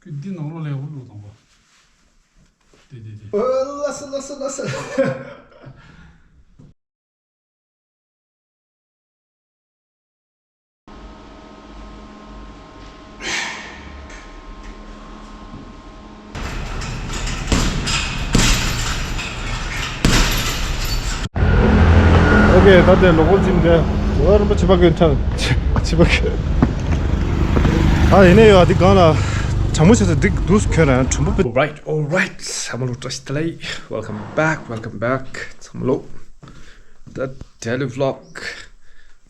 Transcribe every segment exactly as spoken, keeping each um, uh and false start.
ཁྱོད་འདི་ནང་ལོགས་ལ་ཡག་པོ་བླུགས་དང་པ། དེ་དེ་དེ། ཨོ་ལ་སི་ལ་སི་ལ་སི། ཨོ་ཀེ། ད་ལྟའི་ལོ་ཀོལ་ཇིམ་དེ། འོ་རིམ་པ་ཆི་པ་གི་ཐང་ཆི་པ་གི། ཨ་ཡིན་ནའི་ཡོད། འདི་སྒང་ལ་གྲང་མོ་ཆེ་ས་འདི་འདུག་ཁྱོད་རང་གྲུམ་པོ་པི། Alright, alright. ཚང་མ་ལོ་བཀྲ་ཤིས་བདེ་ལེགས། Welcome back, welcome back. ཚང་མ་ལོ། The daily vlog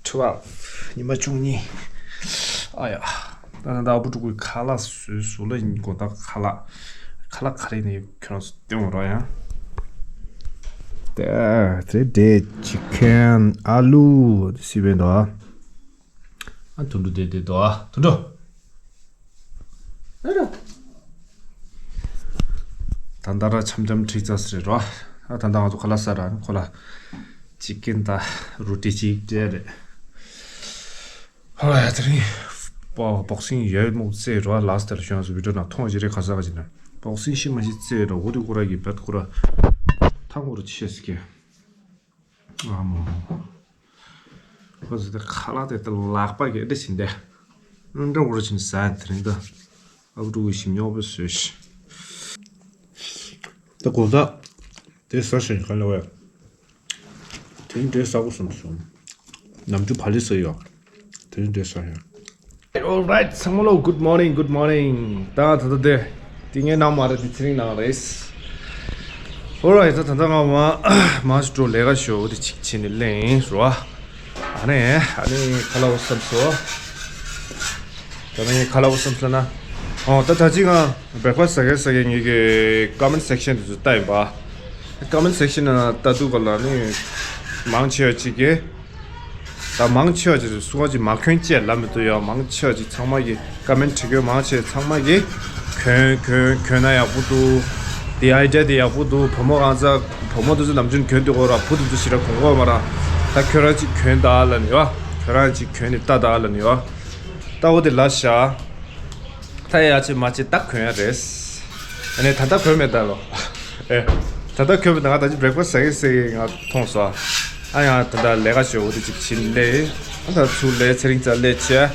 twelve. ཉི་མ་བཅུ་གཉིས། ཨ་ཡ། ད་ད་ད་ཨ་བུ་ཕྲུག་གི་ཁ་ལག་བཟོས་བཟོ་ལ་ཡིན་གོ། ད་ཁ་ལག་ཁ་ལག་ག་རེ་ནས་ཁྱོད་རང་ཚོ་སྟོན་འོང་རོགས་ཡ། དེ་དེ་དེ་ཅི་ཁན་ཨ་ལུ་སི་བེན་དོ། ཨ་དུད་འགྲོ་དེ་དེ་དོ། དུད་འགྲོ། ཨ་རོ། ད་ད་ར་འཆམ་འཆམ་ཁྲིག་ཙ་སི་རེད་རོ། ཨ་ད་ད་ང་ཚོ་ཁ་ལག་ཟ་ར་ཁོ་ལ་ཅི་ཁན་ད་རུ་ཏི་ཅིག་སྤྲད་རེད། ཧོ་ཡ། དེ་རིང་བོག་སིང་ཡོད་མོ་རྩེ་རོ། ལ་སི་ཊི་ལ་ཤོང་སུ་བི་ཌི་ཡོ་ནང་མཐོང་ཞིག་རེད། ཁ་ས་ཁ་ཅིག་ན་བོག་སིང་ཤི་མ་ཤི་རྩེ་རོ། འོ་དེ་ཁོ་ར་གི་བེད་ཁོ་ར་ཐང་ཁོ་ར་ཆེ་སི་ཀེ། ཨ་མོ། ཁོ་ཚོ་དེ་ཁ་ལག་དེ་ལག་པ་གི་ཨེ་འདྲ་བྱིན་ཏེ། ཨ་འདྲ་འོ་ར་བྱིན་ཟ་དེ་རིང་ད། ཨ་བུ་ཕྲུག་གི་ཞིམ་ཉོག་པོ་བཟོས་ཤིག་ད་དགོང་དག་དེ་ཟ་ཞིང་ག་ལ་བས། དེ་རིང་དེ་ཟ་དགོས་བསམ་སོང་། ནམ་རྒྱུན་བག་ལེབ་ཟ་ཡོད། དེ་རིང་དེ་ཟ་ཡོད། Alright, ཚང་མ་ལོ། Good morning, good morning. ད་ད་ད་དེ་དེ་ངའི་ནང་མ་རེད། དེ་ཚེ་རིང་ནང་རེད། Alright, ད་ད་ད་ང་མ་མ་སི་ཏྲོ་ལས་ཀ་ཞོ་དེ་ཅིག་བྱས་ནས་ལེན་རོ། ཨ་ནི་ཨ་ནི་ཁ་ལག་འོ་བསམ་སོ། ད་ནི་ཁ་ལག་འོ་བསམ་སོ་ན། ཨོ་ད་ད་ཅི་ང་བྷེག་ཕ་སི་ཟ་གེ་ཟ་གེ་ངེད་ཀྱི་ཀོ་མེན་སེག་ཤན་དེ་ཚོ་ལྟ་ཡིན་པ། ཀོ་མེན་སེག་ཤན་ན་ལྟ་དུས་ག་ལ་ནི་མང་ཆེ་བ་ཅིག་གིས། ད་མང་ཆེ་བ་ཅིག་སུ་གང་ཅིག་མ་གྱོན་ཅེས་ལབ་མི་འདུག་ཡ། མང་ཆེ་བ་ཅིག་ཚང་མ་གིས་ཀོ་མེན་བྲིས་མཁན་མང་ཆེ་ཚང་མ་གིས་གྱོན་གྱོན་གྱོན་ན་ཡག་པོ་འདུག་དེ་ཨའི་ཌི་ཡ་དེ་ཡག་པོ་འདུག་བུ་མོ་གང་ཚ་བུ་མོ་དེ་ཚོ་ནམ་རྒྱུན་གྱོན་དུས་ཁོ་ར་བུ་དེ་ཚོ་ཞེ་དྲག་གོན་གོ་མ་ར། ད་ཁྱོད་རང་ཅིག་གྱོན་ད་ལབ་ནི་ཡ། ཁྱོད་རང་ཅིག་གྱོན་ནི་ལྟ་ད་ལབ་ནི་ཡ། ད་འོ་དེ་ལ་ཤ། ད་ཡ་ཅི་མ་ཅི་ད་གོན་ཡ་རེད། ཨ་ནི་ད་ལྟ་གོན་མེད་ད་ལོ། ཨེ། ད་ལྟ་གོན་མེད་ད། ང་ད་ཅི་བྷེག་ཕ་སི་ཟ་གི་ཟེར་གི་ང་མཐོང་སོང་། ཨ་ཡང་ད་ལྟ་ལས་ཀ་ཞོ་འོ་དེ་ཅིག་ཕྱིན་ལེ། ཨ་ད་ཚུར་ལེ་ཚེ་རིང་རྩ་ལེ་ཆེ།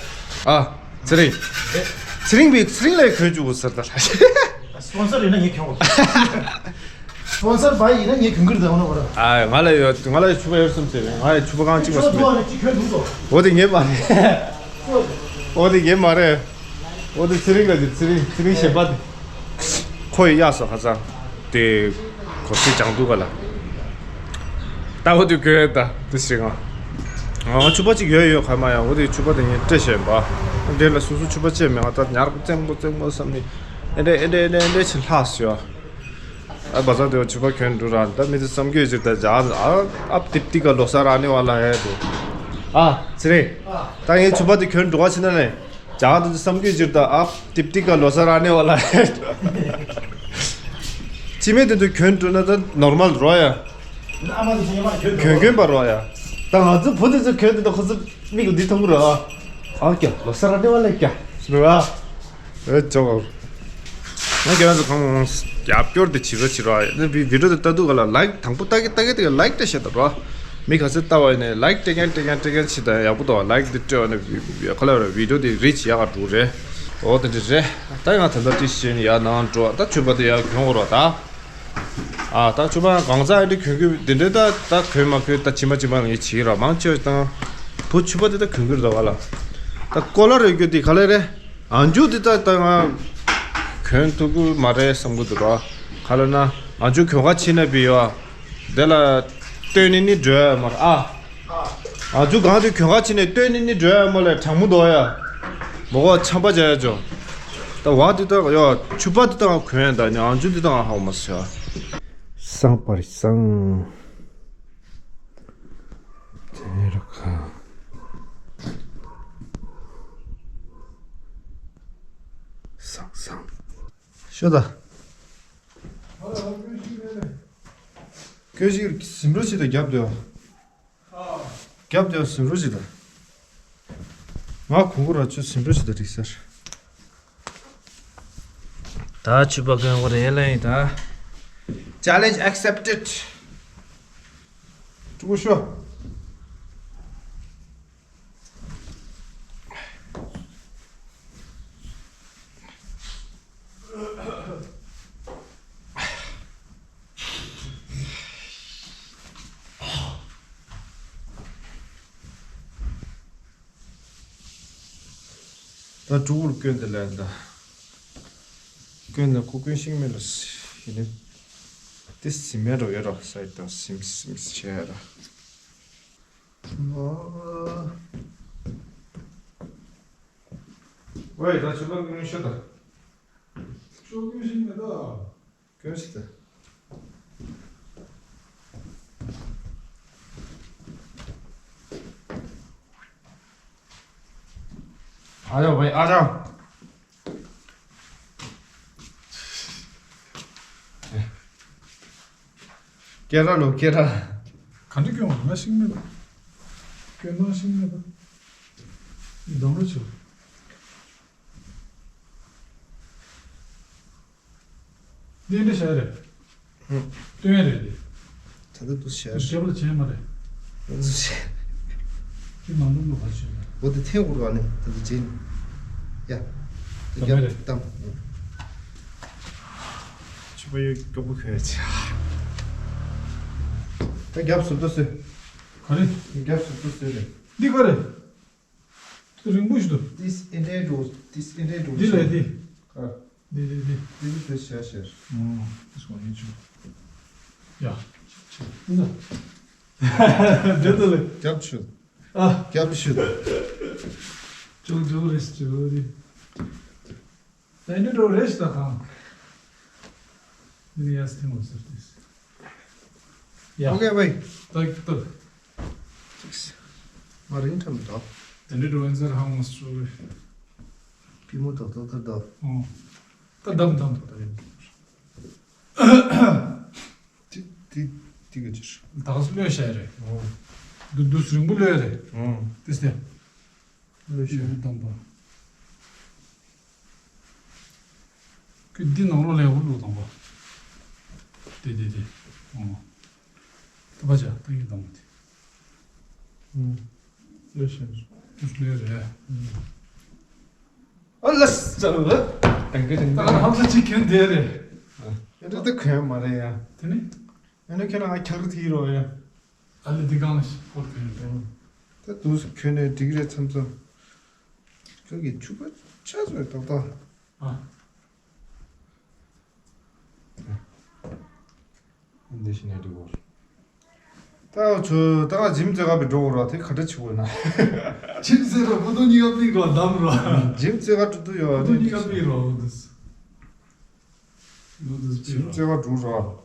ཨ། ཚེ་རིང་། ཚེ་རིང་བི་ཚེ་རིང་ལས་གོན་བཅུག་གོ་ཟེར་ད་ལ། སི་པོན་སར་ཡིན་ན་ངས་གྱོན་གོ། སི་པོན་སར་བ་ཡིན་ན་ངས་གྱོན་གི་རེད་ད་འོ་ན་བ་ར། ཨ་ང་ལ་ཡོད། ང་ལ་ཡོད་ཕྱུ་པ་ཡོད་སམ་ཟེར་བས། ང་ཡོད་ཕྱུ་པ་གང་གཅིག་མ་ཕྱུ་པ་སོང་ནས་ཅི་གྱོན་འདུག་དོ། འོ་དེ་ངས་མ་རེད། འོ་དེ་ངས་མ་རེད། འོ་དེ་ཚེ་རིང་ལ་དེ་ཚེ་རིང་ཚེ་རིང་གཞན་པ་དེ། ཁོ་ཡི་གཡག་སོ་ཁ་ཚང་དེ་གོ་སྲིད་ཀྱང་འདུག་ག་ལ། ད་འོ་དེ་གྱོན་ད་དེ་ཞིག་ང་། ང་ཕྱུ་པ་གཅིག་ཡོད་ཡོད་ག་མ་ཡ། འོ་དེ་ཕྱུ་པ་དེ་ངས་སྤྲད་བཞག་པ། འདྲེ་ལ་སོ་སོ་ཕྱུ་པ་བཅད་མེད། ང་ད་ཉར་གོ་བཙེམ་གོ་བཙེམ་གོ་བསམ་ནི། ཨེ་འདྲེ་ཨེ་འདྲེ་ཨེ་འདྲེ་ཨེ་འདྲེ་ཕྱིན་ལྷག་སོ། ཨ་བ་ཚ་དེ་བ་ཕྱུ་པ་གྱོན་འགྲོ་ར། ད་མི་དེ་བསམ་གྱི་ཡོད་ཅིག་ད་ཇག་ཨ་ཨབ་ཏིབ་ཏི་ཀ་ལོ་ས་ར་ནི་བ་ལ་ཧེ་དེ། ཨ་ཚེ་རིང་། ད་ངས་ཕྱུ་པ་དེ་གྱོན་འགྲོ་བ་ཕྱིན་ན་ནས། ཇག་དེ་ཚོ་བསམ་གྱི་ཡོད་ཅིག་ད་ཨབ་ཏིབ་ཏི་ཀ་ལོ་ས་ར་ནི་བ་ལ་ཧེ། ཅི་མེད་དེ་ཚོ་གྱོན་འགྲོ་ན་ད་ནོར་མལ་རོ་ཡ། གྱོན་གྱོན་པ་རོ་ཡ། ད་ང་ཚོ་བུ་དེ་ཚོ་གྱོན་དེ་ད་ཁོ་ཚོ་མིག་གི་འདི་མཐོང་གི་ར། ཨ་ཀྱ་ལོ་ས་ར་ནི་བ་ལ་ཀྱ་ར། ཨེ་ཅོ། ང་རྒན་ཚོ་གང་རྒྱབ་སྐྱོར་དེ་བྱེད་རོགས་བྱེད་རོགས། ཨ་ནི་བི་ཌི་ཡོ་དེ་ལྟ་དུས་ག་ལ་ལའིཀ་དང་པོ་ལྟ་གི་ལྟ་གི་དེ་ག་ལའིཀ་སྤྲད་བཞག་ད་རོ། མི་ག་ཚོད་ལྟ་བ་ཡིན་ནའི་ལའིཀ་སྤྲད་མཁན་སྤྲད་མཁན་སྤྲད་མཁན་བྱེད་ད་ཡག་པོ་འདུག་ལའིཀ་དེ་སྤྲད་བ་ནི་ག་ལ་ར་བི་ཌི་ཡོ་དེ་རི་ཆི་ཡག་ག་འགྲོ་རེད། འོ་དེ་འདྲ་རེད། ད་ང་ད་ལྟ་ཏི་ཤི་ཡག་ནང་འགྲོ། ད་ཕྱུ་པ་དེ་ཡག་གྱོན་དགོས་རོགས་ད། ཨ་ད་ཕྱུ་པ་གང་ཟག་ཨེ་འདྲ་གྱོན་གྱོན་དེ་འདྲ་ད་ད་གྱོན་མ་གྱོན་ད་ཇི་མ་ཇི་མ་ངས་བྱེད་ཀྱི་ར། མང་ཆེ་བ་དང་བུ་ཕྱུ་པ་དེ་ད་གྱོན་གྱི་ར་ག་ལ། ད་ཀོ་ལ་རེ་གྱོན་དེ་ག་ལ་རེད། ཨ་མཇུག་འདི་ལྟ་ལྟ་ང་གྱོན་ཐུབ་ཀྱི་མ་རེད་བསམ་གྱི་འདུག་ར། ག་ལ་ན་ཨ་མཇུག་གྱོན་ག་ཕྱིན་ན་བི་ཡོ། དེ་ལ་སྟོན་ནི་ནི་འགྲོ་ཡ་མ་རེད་ཨ། ཨ་མཇུག་གང་དུ་གྱོན་ག་ཕྱིན་ནས་སྟོན་ནི་ནི་འགྲོ་ཡ་མ་ལས་གྲང་མོ་འདུག་ཡ། མོ་གོ་ཆམ་པ་བྱ་ཡ་ཅོ། ད་བ་འདི་ལྟ་ཡོ་ཕྱུ་པ་འདི་ལྟ་ང་གྱོན་ཡ་ད་ནི་ཨ་མཇུག་འདི་ལྟ་ང་ཧ་གོ་མ་སོང་ཡ། སང་པར་སང་། དེ་རུ་ཁ། སང་སང་། ཤོད་ད། ཁྱོད་ཅིག་ཟིན་འགྲོ་ཅིག་ད་རྒྱབ་སྡོད། རྒྱབ་སྡོད་ཟིན་འགྲོ་ཅིག་ད། ང་གོང་གོ་ར་ཆུ་ཟིན་འགྲོ་ཅིག་ད་རིག་ཟེར། ད་ཕྱུ་པ་གོན་དགོས་རེད་ལབ་ཡིན་ད། Challenge accepted. ཀྲུ་གུ་ཤོ། ད་ཕྲུ་གུར་སྐྱོན་དེ་ལས་ད། སྐྱོན་ལ་ཁོ་སྐྱོན་ཤིང་མེད་ལ་ཡིན་ནི། དེ་སིམ་མེད་རོ་ཡོད་རོ་སའི་ད་སིམ་སིམ་བྱས་ར། ཝེ་ད་ཕྱུ་པ་སྐྱོན་ཤོ་ད། ཤོ་སྐྱོན་ཤིང་མེད་ད། སྐྱོན་ཤིག་ད། ཨ་ཡོ་བའི་ཨ་ཅང་། སྐད་ར་ལོ་སྐད་ར། ག་འདྲ་སྐྱོན་བ་ང་ཤིང་མེད་པ། སྐྱོན་ནང་ཤིང་མེད་པ། འདམ་རོ་ཆུ། འདི་འདྲ་བྱ་རེད། ཧུམ། སྟོན་རེད་དེ། ད་ལྟ་དུ་བྱས། སྐྱབས་ལ་བྱས་མ་རེད། དུ་བྱས། དེ་མ་འདུག་ལོ་ག་བྱས་ན། འོ་དེ་འཐེན་དགོས་ར་ནི་ད་དུ་བྱས་ནི། ཡ། དེ་ད་མེད་རྒྱབ་རེད། གཏམ། ཕྱུ་པ་ཡོད་སྐྱོ་པོ་ཁོས་བྱས། ད་རྒྱབ་སུ་ཏུ་སུ། ག་རེ། རྒྱབ་སུ་ཏུ་སུ་རེད། འདི་ག་རེ། དེ་རིང་པོ་ཞིག་འདུག་དེས་ཨེ་འདྲའི་འགྲོ། དེས་ཨེ་འདྲའི་འགྲོ། འདི་ལས་འདི། ཨ། འདི་འདི་འདི། འདི་འདི་དེ་བྱ་ཤར། ཨོ། དེ་སོང་ཡིན་ཆུ། ཡ། འདི་ད། འདི་ད་ལས། རྒྱབ་ཆུ། ཨ། རྒྱབ་ཆུ། ཅུང་ཅུང་རེས་ཅུང་རེ། ད་འདི་འགྲོ་རེས་ད་གང་། འདི་ནི་ཡ་སི་ཐེངས་ལ་ཟེར་ཏེ། ཡ། ཨོ་ཁེ་བྷའི། ཏག་ཏག་མ་རིང་ཐམ་དོ། དེ་འདྲའི་འགྲོ་ཡིན་ཟེར་ཧ་མ་སོ་རེ། པི་མོ་ཏག་ཏག་ཏག་དོ། ཨོ། ད་དམ་དམ་དོ་ད་ཡིན། ཏི་ཏི་ཏི་ག་ཅིར། ད་ག་སུ་ལོས་བྱས་རེད། ཨོ། དུ་དུ་སུ་རིང་པོ་ལོས་རེད། ཨོ། ཏི་སྟེ། ལོས་བྱས། དམ་དམ་དོ། ཁྱོད་འདི་ནང་ལོགས་ལས་འུར་ལུག་དང་པོ། དེ་དེ་དེ། ཨོ། ད་པ་ཅག་ད་ཡིན་དང་པོ་དེ། ཨུམ། ལོས་ཤེས། ལོས་རེད། ཨུམ། ཨ་ལས་ཅག་ལ། དེང་གི་དེང་ད་གི་ཧམ་ས་ཅིག་གྱོན་དེ་རེད། ཨ་འདྲ་ད་གྱོན་མ་རེད་ཡ། དེ་ནི། ཨ་ནི་ཁྱོད་ན་ང་ཁྱག་རི་ཐིག་རོ་ཡ། ཨ་ལི་འདི་གང་ལ་ཞིག་སྐོར་གྱོན་རེད། ད་དུས་གྱོན་ནས་འགྲིག་རེད་མཚམས་མཚམས། ཁྱོད་ཀྱི་ཕྱུ་པ་ཆ་ཚོད་ཏག་ཏག་ཨ། འདི་ཤི་ནས་འགྲིག་གོ། ད་ཚོ་ད་ང་ཇིམ་རྩེ་ག་བི་འགྲོ་གོ་ར་དེ་ག་འདྲ་ཆུ་གོ་ན། ཇིམ་རྩེ་ར་བུ་དུ་གཉིས་ཀ་པིག་ར་དམ་ར། ཇིམ་རྩེ་ག་འགྲོ་དུ་ཡོད་བུ་དུ་གཉིས་ཀ་པིག་ར་བུ་དུ། བུ་དུ་ཇིམ་རྩེ་ག་འགྲོ་ར།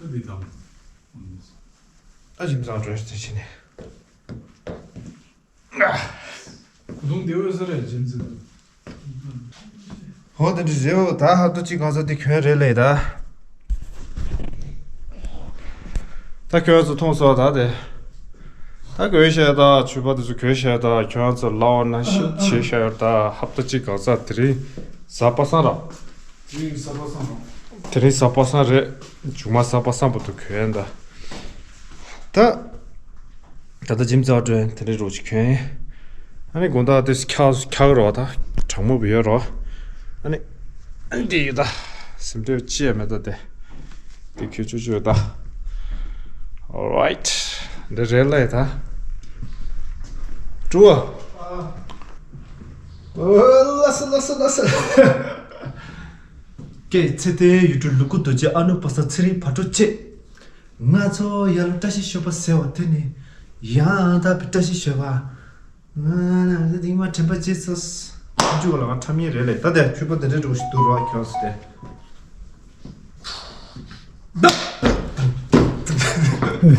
ད་འདི་དམ། ད་ཇིམ་རྩེ་ག་འགྲོ་ཡོད་ཟེར་ཕྱིན་ནས། གོ་དུང་དེ་འོས་ས་རེད་ཇིན་ཙི། ཧོ་དེ་འདྲ་རེད་འོ། ད་ཧབ་ཏུ་གཅིག་གང་ཚ་དེ་གྱོན་རེད་ལས་ད། ད་ཁྱོད་ཚོ་མཐོང་སོང་ད་དེ། ད་གོས་ཤ་ད་ཕྱུ་པ་དེ་ཚོ་གོས་ཤ་ད་ཁྱོད་ཚོ་ལའོ་ན་ཤི་ཆེ་ཤ་ཡོད་ད། ཧབ་ཏུ་གཅིག་གང་ཚ་དེ་རིང་གཟའ་པ་སངས་ར། དེ་རིང་གཟའ་པ་སངས་ར། དེ་རིང་གཟའ་པ་སངས་རེད། མཇུག་མ་གཟའ་པ་སངས་པོ་དུ་གོས་ཡན་ད། ད། ད་ལྟ་ཇིམ་རྩེ་བ་འགྲོ་ཡིན་དེ་འདྲའི་རོགས་ཅིག་གྱོན་ཡིན། ཨ་ནི་དགོང་དག་དེ་འཁྱག་འཁྱག་རོགས་ད་གྲང་མོ་བུ་ཡོད་རོགས། ཨ་ནི། ཨ་ནི་འདི་ཡོད་ད། སེམས་ཁྲལ་ཅི་ཡང་མེད་ད་དེ། དེ་ཁྱོད་ཆུ་ཆུ་ཡོད་ད། Alright། འདི་རེད་ལ་ཡོད་ད། ཀྲུའུ། ཨ། ཨོ་ལ་སི་ལ་སི་ལ་སི། ཀྱེ་ཚེ་ཏེ་ཡུལ་གྲུ་ལུ་གུ་རྡོ་རྗེ་ཨ་ནུ་པ་ས་ཚེ་རིང་བ་སྤྲོ་བཅས། ང་ཚོ་ཡ་ལ་བཀྲ་ཤིས་ཞོལ་པ་ཟེར་བ་དེ་ནི་ཡང་དག་པའི་བཀྲ་ཤིས་ཞོལ་པ། ང་ལ་འདི་མ་དྲན་པ་བརྗེད་སོང་། ཁྱུ་ག་ལ་ང་ཁྲམ་ཡིན་རེད་ལས་ད་དེ་ཁྱུ་པ་དེ་འདྲའི་འགྲོ་ཞིག་འདུག་རོགས་ཁྱོད་སུ་དེ། ཙི་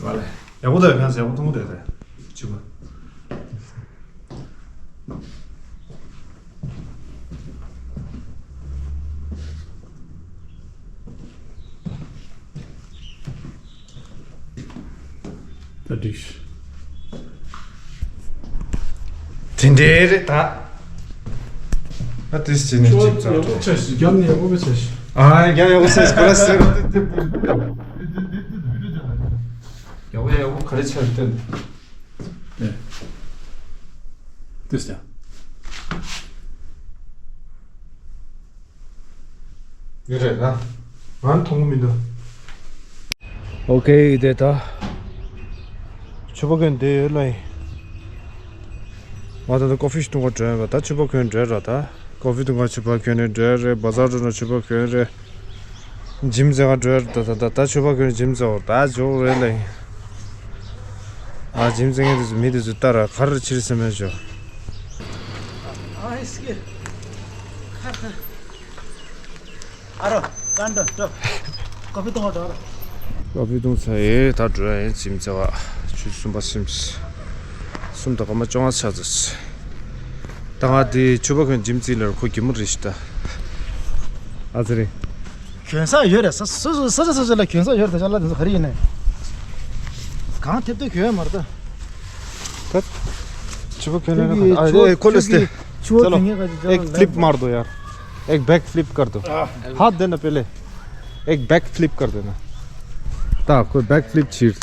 བ་ལས། ཡག་པོ་འདུག་ཡང་ཡག་པོ་མཐོང་གི་འདུག་ད། ཅི་བ། ད་འགྲིག་ཤག་དེ་འདྲའི་རེད་ད། ཨ་ཏིས་ཅི་ནས་ཅིག་ཙམ་ཡག་པོ་ཆགས་ཤིག་རྒྱབ་ནས་ཡག་པོ་ཆགས་ཤིག་ཨ་རྒྱབ་ཡག་པོ་ཆགས་ཤིག་ཁོ་ར་ཟེར་རོ། ཡག་པོ་ཡག་པོ་ག་རེ་ཆགས་རེད་ལྟོས། ཏིས་ཀྱང་ཡོད་རེད་ན། ང་མཐོང་གི་མི་འདུག་ཨོ་ཁེ་དེ་ད། ཕྱུ་པ་གོན་དེ་ཡོད་ལ་ཡིན། ང་ད་ལྟ་ཀོ་ཧྥི་འཐུང་ག་འགྲོ་ཡིན་པ་ད་ཕྱུ་པ་གོན་འགྲོ་ར་ད། ཀོ་ཧྥི་འཐུང་ག་ཕྱུ་པ་གོན་ནས་འགྲོ་རེད། བ་ཛར་འགྲོ་ན་ཕྱུ་པ་གོན་རེད། འཇིམ་རྩེ་ག་འགྲོ་ར་ད་ད་ད་ད་ཕྱུ་པ་གོན་འཇིམ་རྩེ་བར་ད་འཇོག་རེད་ལ་ཡིན། ཨ་འཇིམ་རྩེ་མཁན་དེ་ཚོ་མི་དེ་ཚོ་ལྟ་ར་ག་རེ་ཕྱིར་སེམས་མེད་འཇོག་ཨ་ཧེ་སི་ཀེ། ཁ་ཁ། ཨ་རོ། ཀན་ཏོ་ཏོ། ཀོ་ཧྥི་འཐུང་བ་འགྲོ་ར། ཀོ་ཧྥི་འཐུང་ཚར་ཡས་ད་འགྲོ་ཡ་ཡིན། འཇིམ་རྩེ་བ་ཆུ་གསུམ་པ་སིམ་སི། གསུམ་དང་སྐར་མ་བཅོ་ལྔ་ཆགས་ཚར། ད་ང་དེ་ཕྱུ་པ་གོན་འཇིམ་རྩེ་ལ་ཁོ་གད་མོ་རེད་ཤི་ད། ཨ་ཙི་རེད། གྱོན་ས་ཡོད་རེད། ས་ས་ས་ས་ས་ས་ལ་གྱོན་ས་ཡོད་རེད། ད་ཅ་ལག་དེ་ཚོ་ག་རེ་ཡིན་ནས། གང་ཐེབས་ཐེབས་གྱོན་ཡ་མ་རེད་ད། ད། ཕྱུ་པ་གོན་ལ་ན་ཨ་ཨེ་ཁོ་ལ་སྟེ། ཕྱུ་པ་གོན་ངེས་ག་ཅི་ཅ་ལག། एक फ्लिप मार दो यार। एक back flip कर दो। हाथ देना पहले। एक बैक फ्लिप कर देना। ད་ཁོ་बैक फ्लिप ཕྱིར།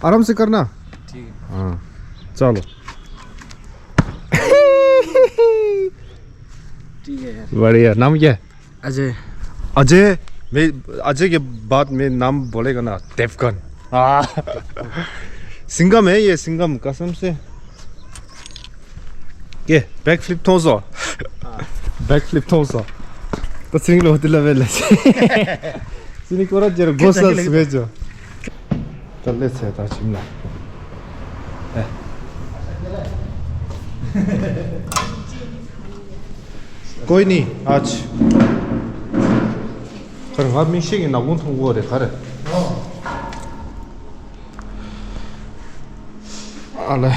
आराम से करना। ठीक है। हाँ। चलो। ठीक है यार। बढ़िया। नाम क्या है? अजय। अजय। मैं अजय के बाद में नाम बोलेगा ना, देवगन। हाँ। सिंघम है ये, सिंघम, कसम से। के, बैक फ्लिप थोसो। बैक फ्लिप थोसो। तो सिंह लो होते लवे ले। सिंह को रात जरा गोसा स्वेजो। ད་སླེབས་ཚར་ད་ཇིམ་ལ། ཨེ། कोई नहीं, आज ག་རེ་ང་མིག་ཤེལ་གྱི་ནག་ཁུང་མཐོང་གི་ཡོད་རེད་ག་རེ། ཨ་ལས།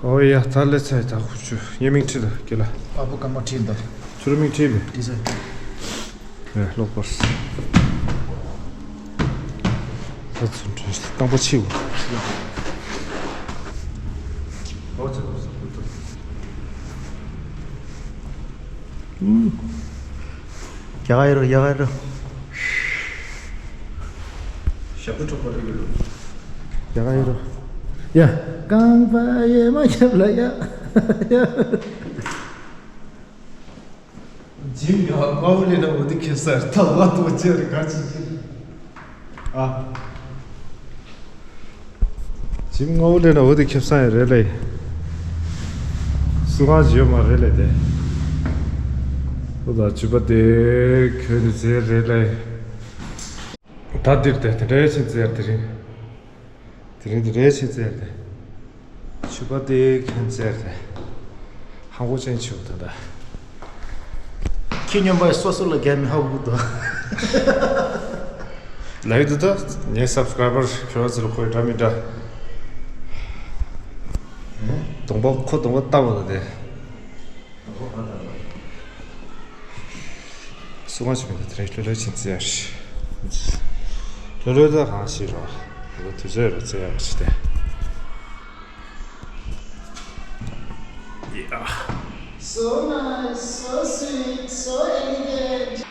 ཨོ་ཡ་ད་སླེབས་ཚར་ད་ཁུ་ཆུ་ངའི་མིང་ཁྲིད་ད་རྒན་ལགས། ཨ་བུ་སྐར་མ་ཁྲིད་ད། ཁྱོད་རང་མིང་ཁྲིད་པས། ཁྲིད་ཚར། ཨེ་ལོག་པར། ད་ཚུན་ཁྲོད་རྟམ་པ་ཕྱིའུ། ཡ་ག་ཡོད་རོ་ཡ་ག་ཡོད་རོ། ཞབས་བྲོ་འཁྲབ་པ་རེད་ཡོད་རོ། ཡ་ག་ཡོད་རོ། ཡ། རྐང་པ་གཡས་མ་རྒྱབ་ལ་ཡ། ཡ། ཇིམ་ཡ་ང་འུ་ལེ་ན་འོ་དེ་ཁེབས་ས་རེད་ད་ང་ཏོ་ཅེ་རེད་ག་ཅི་ཅི་རེད། ཨ། ཇིམ་ང་འུ་ལེ་ན་འོ་དེ་ཁེབས་ས་ཡ་རེད་ལེ། སུ་གང་ཅི་ཡོད་མ་རེད་ལེ་དེ། འོ་ད་ཇུ་པ་དེ་ཁྱོད་ནི་ཟེར་རེད་ལེ། ད་འདིར་དེ་དེ་འདྲའི་ཕྱིན་ཙེར་དེ་རིང་། དེ་རིང་དེ་འདྲའི་ཕྱིན་ཙེར་དེ། ཕྱུ་པ་དེ་ཁྱོད་ཙེར་དེ། ཧང་གོ་ཅན་ཆེ་བོ་ད་ད། ཁྱི་སྨྱོན་པ་སོ་སོ་ལ་རྒྱ་མི་ཧ་གོ་དོ། ལའི་དུ་ད་ངའི་སབ་སི་ཀ་རའི་བར་ཁྱོད་ཚོ་ལ་ཁོའི་འདྲ་མི་འདྲ། གདོང་པ་ཁོ་གདོང་པ་ལྟ་བ་ད་དེ། སུ་གང་ཞིག་མི་འདུག་དེ་རིང་ལྷོད་ལྷོད་ཕྱིན་ཙེར། ལྷོད་ལྷོད་ད་གང་ཞིག་རོ། དུས་ཚོད་རོ་ཙེ་ཡག་ཞིག་སྟེ། Yeah. So nice, so sweet, so elegant.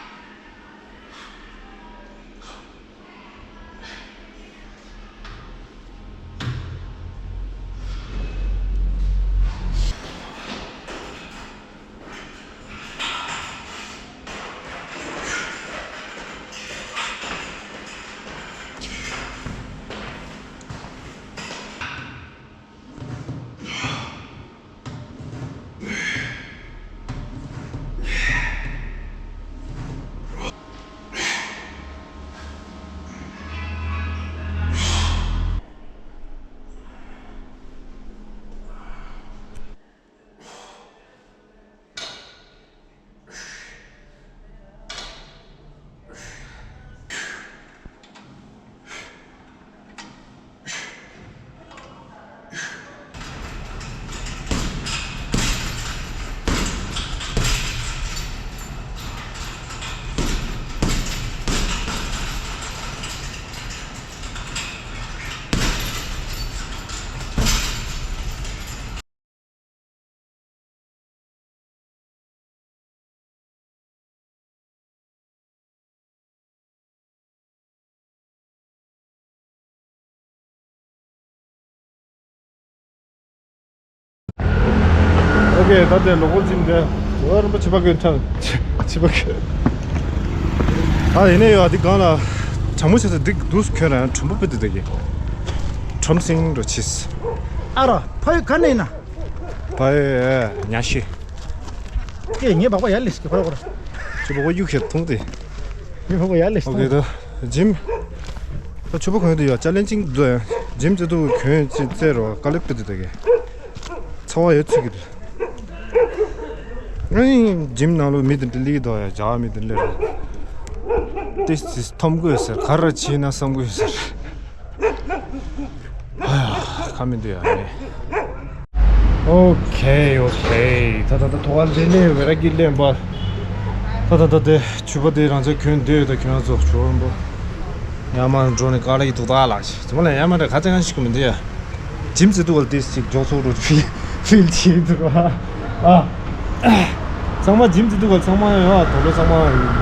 ཨོ་ཁེ། ད་ལྟའི་ལོ་ཀལ་ཇིམ་དེ། འོ། རིན་པོ་ཆེ་པ་གོན་ཐལ། ཆེ་པ་གོན། ཨ། ཡིན་ནའི་ཡོད། འདི་སྒང་ལ་གྲང་མོ་ཆེ་ས་འདི་འདུག་གོན་ར། གྲང་མོ་དཔེ་འདི་འདུག་གི། ཁྲོམ་སེང་རོ་ཆིས། ཨ་རོ། ཕ་ཡུལ་ག་ནས་ཡིན་ན། ཕ་ཡུལ་ཉ་ཤི། ཀྱེ། ངའི་སྦག་སྦག་ཡར་སླེབས་ཤིག་ཁོ་ར་ཁོ་ར། ཁྱོད་སྦག་སྦག་གཡུག་ཁྱེར་ཐོངས་ཏེ། ངའི་སྦག་སྦག་ཡར་སླེབས་ཤིག་ཨོ་ཁེ། ཐོངས་ཏེ། ད་ཇིམ། ད་ཕྱུ་པ་གོན་དུ་ཡོད། ཅ་ལེན་ཇིང་འདུག་ཡ། ཇིམ་བྱེད་དུས་གོན་ཅིག་བཙལ་རོགས། དཀའ་ལས་དཔེ་འདི་འདུག་གི། ཚ་བ་ཡོད་ཚིག་གི་འདུག་ཨ་ནི་ཇིམ་ནང་ལོགས་མི་དེ་འདྲ་སླེབས་འདུག་ཡ། རྒྱ་མི་དེ་འདྲ་སླེབས་རེད། ཏིས་ཏིས་འཐོམ་གི་ཡོད་ཟེར། ག་རེ་བྱེད་ན་བསམ་གི་ཡོད་ཟེར། ཨ་ཡ། ཁ་མི་འདུག་ཡ་ནི། ཨོ་ཁེ། ཨོ་ཁེ། ད་ད་ད་ཐོ་བ་ལེན་ནས་བེ་ར་གི་ལེན་པ། ད་ད་ད་དེ་ཕྱུ་པ་དེ་རང་ཅག་གོན་བསྡད་ཡོད། ད་ཁྱོད་རང་ཚོ་ཇོ་རོན་པོ་ཡར་མར་འགྲོ་ནས་དཀའ་ལས་འདུག་ད་ལགས། ཇིམ་ལ་ཡར་མར་ག་ཚད་གང་ཞིག་གི་མི་འདུག་ཡ། ཇིམ་བྱེད་དུས་ལ་ཏིས་ཅིག་མགྱོགས་ཚོར་འགྲོ། ཕིལ་ཕིལ་བྱེད་འདུག་ར། ཨ། ཚང་མ་ཇིམ་བྱེད་དུས་ལ་ཚང་མ་ཡོད། དོ་ལོ་ཚང་མ་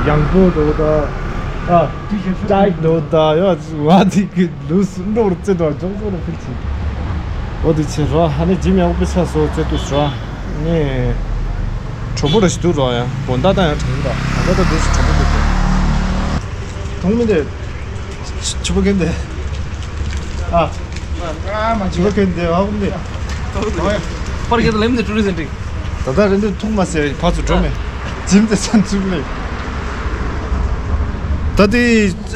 ཡང་པོ་འདུག་ད། ཨ། ཊའིཊ་འདུག་ད་ཡོད། ང་དེ་གི་ལུས་འགྲོ་རུ་བརྩེ་འདུག་མགྱོགས་ཚོར་རུ་ཕིལ་བྱེད། འོ་དེ་བྱེད་ར། ཨ་ནི་ཇིམ་ཡག་པོ་དཔེ་ཆ་བཟོ་བྱེད་དུས་ར། ནས་གྲོགས་པོ་ར་ཞིག་འདུག་ར་ཡ། དགོང་དག་ད་ཡང་དྲན་གི་འདུག་ད་ལྟ་ད་དེ་ཞིག་གྲོགས་པོ་འདུག་མཐོང་མི་འདུག་ཕྱུ་པ་གོན་དེ། ཨ། ཕྱུ་པ་གོན་དེ། ཨ། ཧུམ་དེ། པར་གྱི་ལེམ་དེ་ཀྲུ་རི་སེན་ཏྲིག་ད་ལྟ་རེ་འདུག་ཐུག་མ་ཟེར། ཕར་ཚུར་འགྲོ་མེད། ཇིམ་དེ་སན་ཚུགས་ལེ། ད་དེ་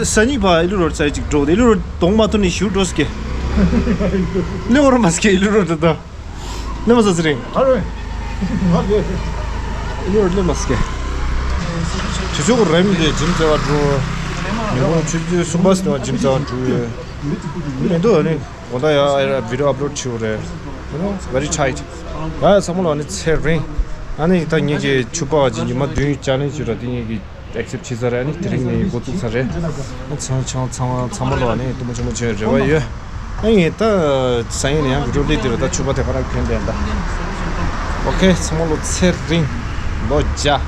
སང་ཉིན་ཕར་ཨེ་ལུ་རོ་ཌི་སའིཌ་ཅིག་འགྲོ། ཨེ་ལུ་རོ་ཌི་གདོང་མ་ཐུག་ནས་ཞུ་འགྲོ་སྐད། ལེ་འོར་མ་སྐད་ཨེ་ལུ་རོ་ཌི་ད། ལེ་མ་ས་ཟེར་རིང་། ཨ་རོ། ཨེ་ལུ་རོ་ཌི་ལེ་མ་སྐད། དུས་ཚོད་ཁོ་རེམ་དེ་ཇིམ་རྩེ་བ་འགྲོ། ཉིན་གུང་ཆུ་ཚོད་གསུམ་པ་ཟིན་ན་ཇིམ་རྩེ་བ་འགྲོ་ཡོད། མི་འདུག་ཨ་ནི། དགོང་དག་ཡང་ཨ་ཡ་བི་ཌི་ཡོ་ཨབ་ལོཌ་བྱེད་དགོས་རེད། You know, very tight. ཡ་ཡ། ཚང་མ་ལོ་ཨ་ནི་ཚེ་རིང་། ཨ་ནི་ད་ངེད་ཀྱི་ཕྱུ་པ་བ་ཅིག་ཉི་མ་བདུན་ཅ་ལེན་བྱེད་ར། དེ་ངེད་ཀྱི་ཨེག་སེབ་བྱས་ཚར་རེད། ཨ་ནི་དེ་རིང་ནས་འགོ་བཙུགས་ཚར་རེད། ཨ་ཚང་ཚང་ཚང་ཚང་མ་ལོ་ཨ་ནི་སྟོན་མོ་ཆེན་མོ་བྱེད་རེ་བ་ཡོད། ཨ་ངས་ད་སང་ཉིན་ནས་ཡང་བི་ཌི་ཡོ་སླེབས་དེ་རེད། ད་ཕྱུ་པ་དེ་ག་རང་གྱོན་བསྡད་ད། ཨོ་ཁེ། ཚང་མ་ལོ་ཚེ་རིང་། ལོ་བརྒྱ།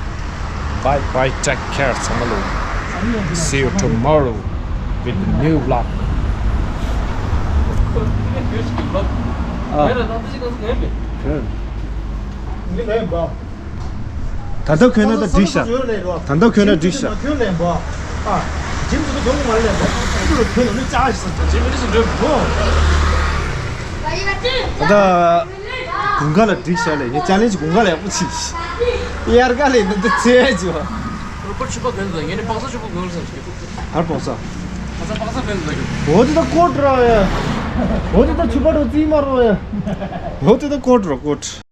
Bye bye, take care. ཚང་མ་ལོ། See you tomorrow with the new vlog. ཨ། ད་ལྟ་གོན་ན་ད་འགྲིག་ཤག་ད་ལྟ་གོན་ན་འགྲིག་ཤག་ད་དགུན་ཁ་ལ་འགྲིག་ཤག་ལེ། ངས་ཅ་ལེན་ཇི་དགུན་ཁ་ལ་ཡག་པོ་བྱས། དབྱར་ཁ་ལ་ཡིན་ན་འདི་ཚེ་ཇི་བ། རོ་པར་ཕྱུ་པ་གོན་དང་ངས་ནི་པག་ས་ཕྱུ་པ་གོན་ས་ཞིག་ཨར་པག་ས། ཨ་ས་པག་ས་གོན་དང་། འོ་དེ་ད་ཀོཊ་ར་ཡ། འོ་དེ་ད་ཕྱུ་པ་རོ་རྩིས་མ་རོ་ཡ། འོ་དེ་ད་ཀོཊ་ར་ཀོཊ།